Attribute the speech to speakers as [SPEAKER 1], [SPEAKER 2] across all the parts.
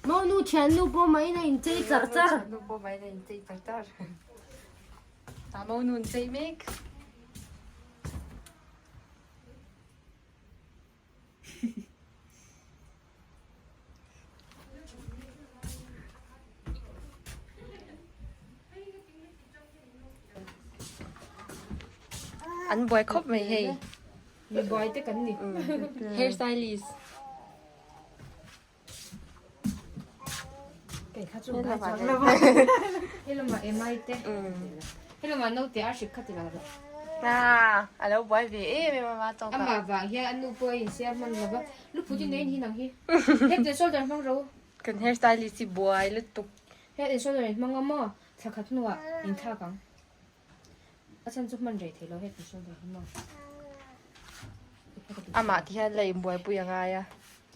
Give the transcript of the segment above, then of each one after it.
[SPEAKER 1] Monu thiannu pawh mai in a inchei char char.
[SPEAKER 2] Thiannu pawh mai in a inchei char char. A monu inchei mek. An buai khawp mai hei.
[SPEAKER 1] Mi buai te kan ni.
[SPEAKER 2] Hair stylist.
[SPEAKER 1] Kei kha chu ngai chuang lo. Hei lamah emai te. Hei lamah naute a hrik kha ti lo.
[SPEAKER 2] Ah, a lo buai ve em em a ma tawk ah.
[SPEAKER 1] Amah vang hian a nu pawh a insiam hman lo va. Luphut i nei ni hi nang hi. Head and shoulder hmang ro.
[SPEAKER 2] Kan hair stylist hi buai lutuk.
[SPEAKER 1] Head and shoulder in hmang a maw? Thla khat hnuah inthlak ang. A chhan chu hman rei thei lo head and shoulder hi maw?
[SPEAKER 2] Amah ti hian la inbuaipui a ngai a.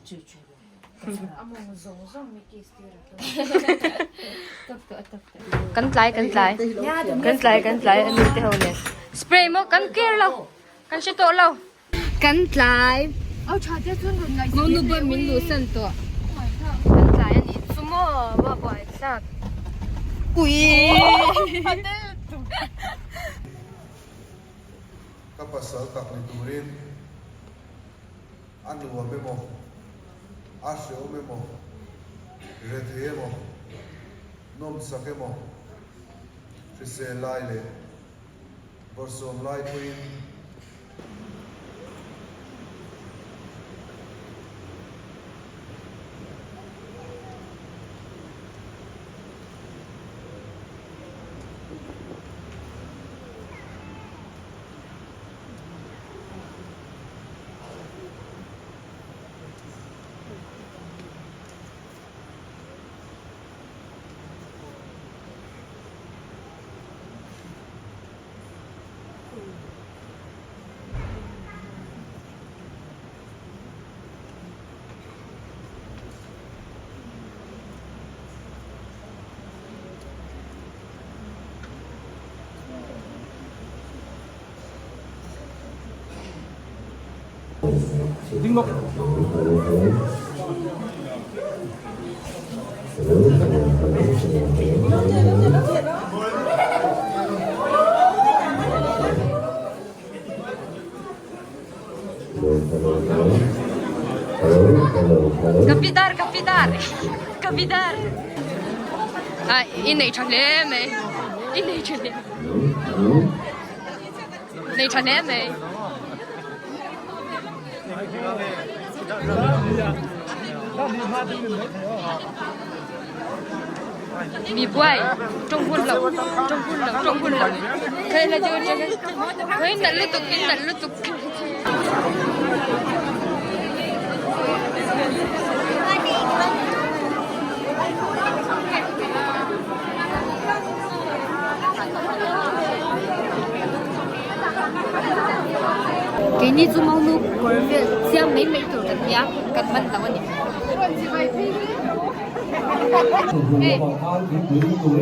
[SPEAKER 1] Chu chu. A mawng zawng zawng mi kiss tir a tlawm. Tawk tawh a tawk tawh.
[SPEAKER 2] Kan tlai kan tlai. Kan tlai kan tlai a nu te ho nen. Spray maw kan care lo. Kan hre tawh lo. Kan tlai.
[SPEAKER 1] Au tha te chuan rawn ngaih.
[SPEAKER 2] Monu pawh min luhsan tawh. Kan tlai a nih chu maw va buai thlak. Ui.
[SPEAKER 3] Ka pasal tak ni turin a nuam emaw, a hreawm emaw, rethei emaw, nawmsak emaw, hrisel lai leh Bawrhsawm lai pawhin
[SPEAKER 2] Kapidar kapidar kapidar ah i nei tha hle mai i nei tha hle nei tha hle mai. Mi buai tawng hun lo tawng hun lo tawng hun lo khei la chu khei nalh lutuk in nalh lutuk. Keini chu Monu kawr vel chiang mai mai tur kan nia kan man lo a ni. Hey. Thingpui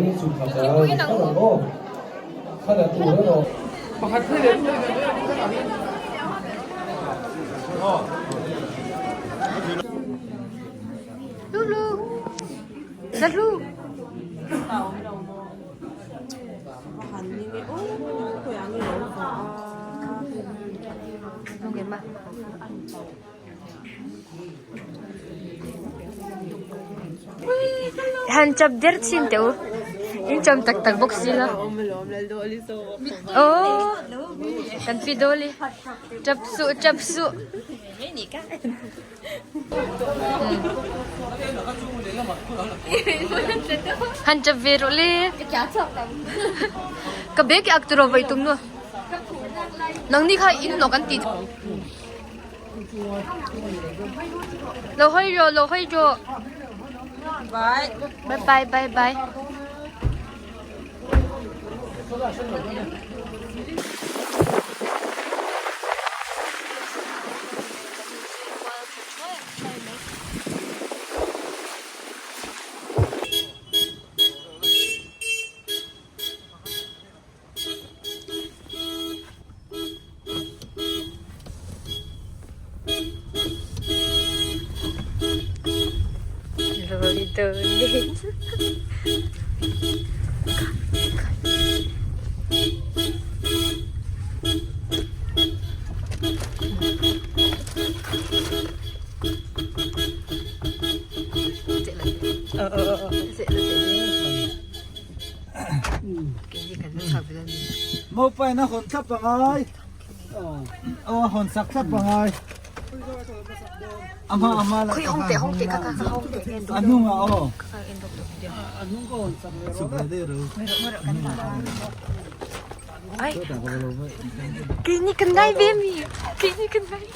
[SPEAKER 2] in ang u. Lulu. Lulu. Han chap der chin teh u in cham tak tak bawk si la oh kan pi dawli chap suh chap suh. Han chap ve rawh le. Ka bag ak turaw vai tum nu. Nang ni kha in nok an ti. Lo hoi ro lo hoi ro. Bye. Bye bye bye bye. dawn e.
[SPEAKER 4] Mopain a hawn thlap angai. Aw a hawn sak thlap angai. A hma a hma la.
[SPEAKER 2] Khui hong te hong te ka ka hong te en
[SPEAKER 4] A hnungah aw.
[SPEAKER 2] Ka ka en dok dok dia.
[SPEAKER 4] A hnung ka hawn sak ve rawh le.
[SPEAKER 2] Ai. Kini kan ngai ve mi. Kini kan ngai.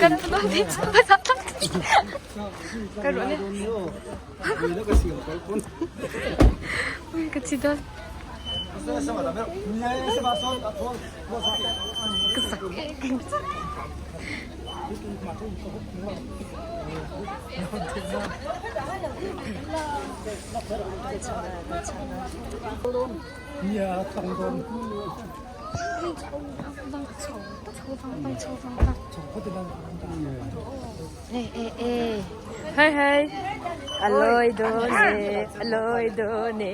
[SPEAKER 2] Kan kan ti Ka ruah le. Ui ka thi dawn. Ka sak. Hei hei a lawi dawn e a lawi dawn e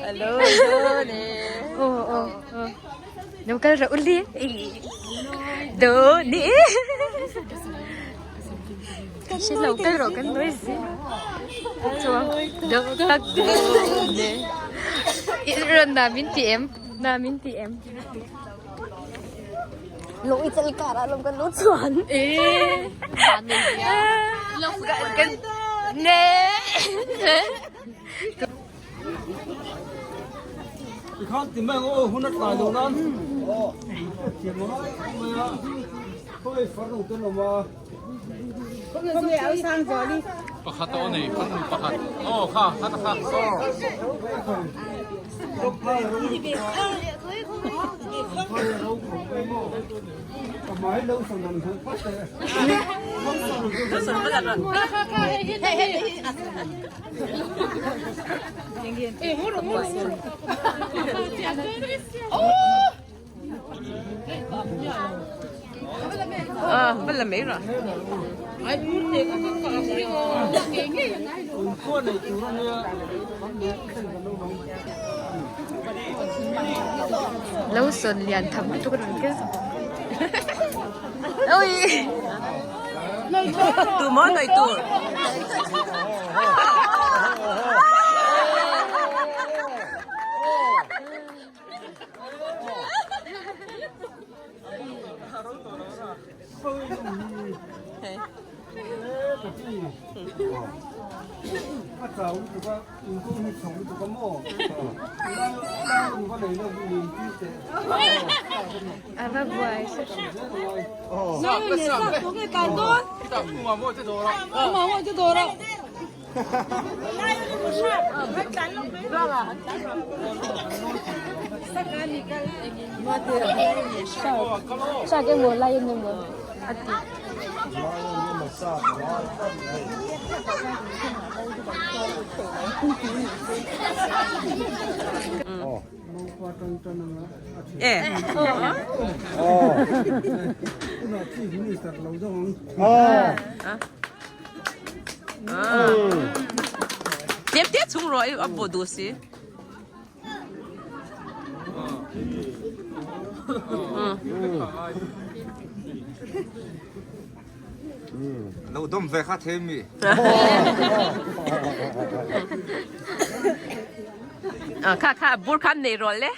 [SPEAKER 2] a lawi dawn e aw aw aw lo kal rawh u li dawn e Xin lỗi cái rồi cái nói gì chuang đâu tắc nè na min ti em na min ti em
[SPEAKER 5] Lung i chal kar ah lung kan lut chuan.
[SPEAKER 2] E kan ne
[SPEAKER 4] Khan ti mai aw hun a tlai lo nan. Thiam ngai mai a. Khawi far lo te awm a.
[SPEAKER 6] Pakhat a aw nei, farnu pakhat. Aw kha, kha ta kha.
[SPEAKER 2] Lo sawn lian tham lutuk a rawn kal oi
[SPEAKER 7] Tu maw noi tur.
[SPEAKER 2] A va buai Shark emaw lion emaw a ti.
[SPEAKER 7] Tlem te chung rawh i a bawh duh si.
[SPEAKER 6] Lo dom ve kha the mi.
[SPEAKER 7] Kha kha bur khan nei rawh le.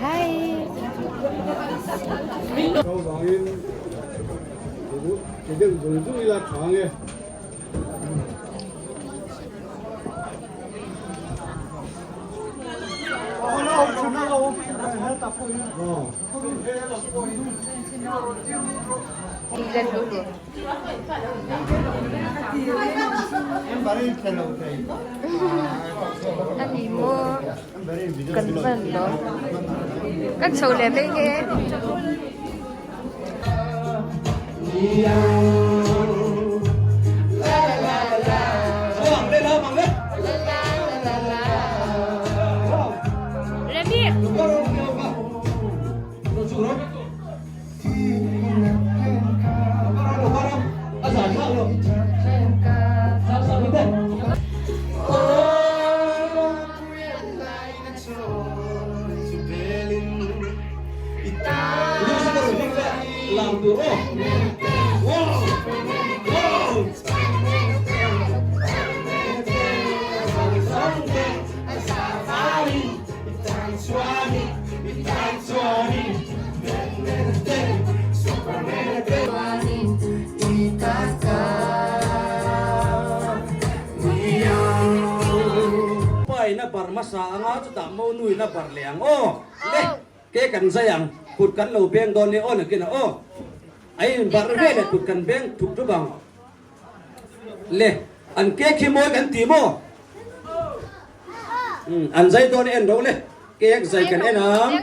[SPEAKER 2] Hi. Ani maw kan hman lo kan chho leh mai nge. Remi.
[SPEAKER 4] Paina bar hmasa anga chutah Monuina bar leh ang aw le ke kan zai ang kut kan lo beng dawn nia aw nakin ah aw a in bar ve leh kut kan beng thup thup ang le an ke khi mawi kan ti maw an zai dawn en ro le kek zai kan en ang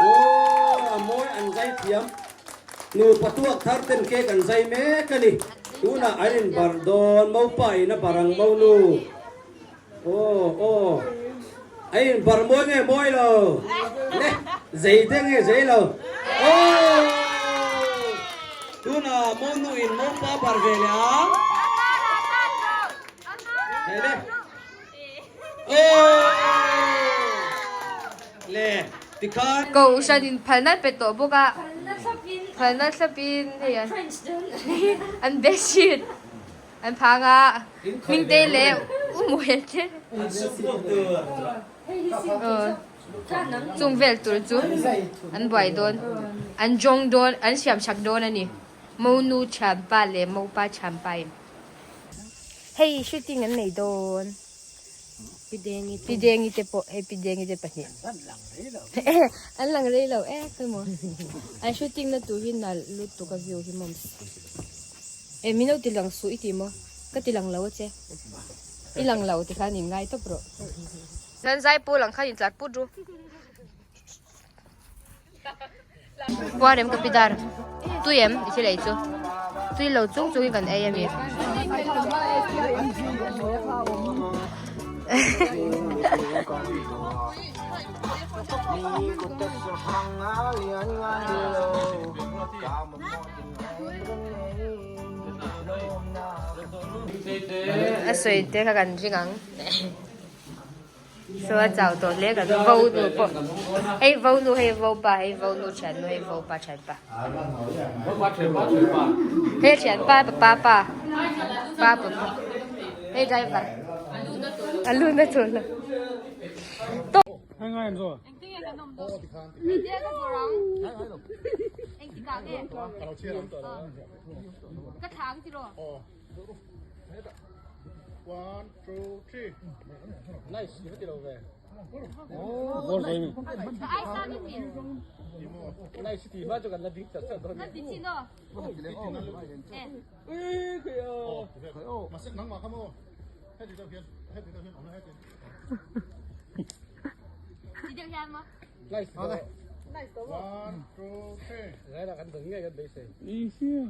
[SPEAKER 4] aw a mawi an zai thiam nupa tuak thar ten kek an zai mek a ni tunah an in bar dawn mopa in a bar ang monu aw aw a in bar mawi nge mawi lo le zei te nge zei lo aw tunah monu in mopa bar ve leh ang
[SPEAKER 2] Kohhran in phalna an pe tawh bawk a, phalna thlapin hei an an bedsheet an phang a, Hmingtei leh U Muhel te chung vel tur chu an buai dawn, an jawng dawn, an siam chak dawn a ni, Monu thianpa leh Mopa thianpa in. Hei shooting an nei dawn. Pi Dengi te pawh hei Pi Dengi te pahnih. An lang rei lo e khawimaw. An shooting na tur hi nalh lutuk a view hi mawm si. E min lo ti lang suh i ti maw? Ka ti lang lo a che. I lang lo ti khan in ngai tawp rawh. Nan zai pawl ang khan in tlar put ru. Puarem ka pi dar tui em i thil ei chu tui lo chung chung in kan ei ami a sawi te kha kan ring ang. Saw a chau tawh hle kan vo nu pawh hei vo nu hei vo pa hei vo nu thian nu hei vo pa thian pa hei thian pa pa pa pa pa pa hei driver a lu na tur lo ka thlang tiraw
[SPEAKER 3] One, two, three. Nice, you hit it over.
[SPEAKER 4] Nice, ti ma chu kan la ding chat chat dawn. Ui, khui o.
[SPEAKER 3] Masik nang ma kamo. Heti deuh hian, heti deuh hian awm la heti.
[SPEAKER 4] Nice.
[SPEAKER 3] One, two, three.
[SPEAKER 4] Ngai la kan dang nge kan beisei.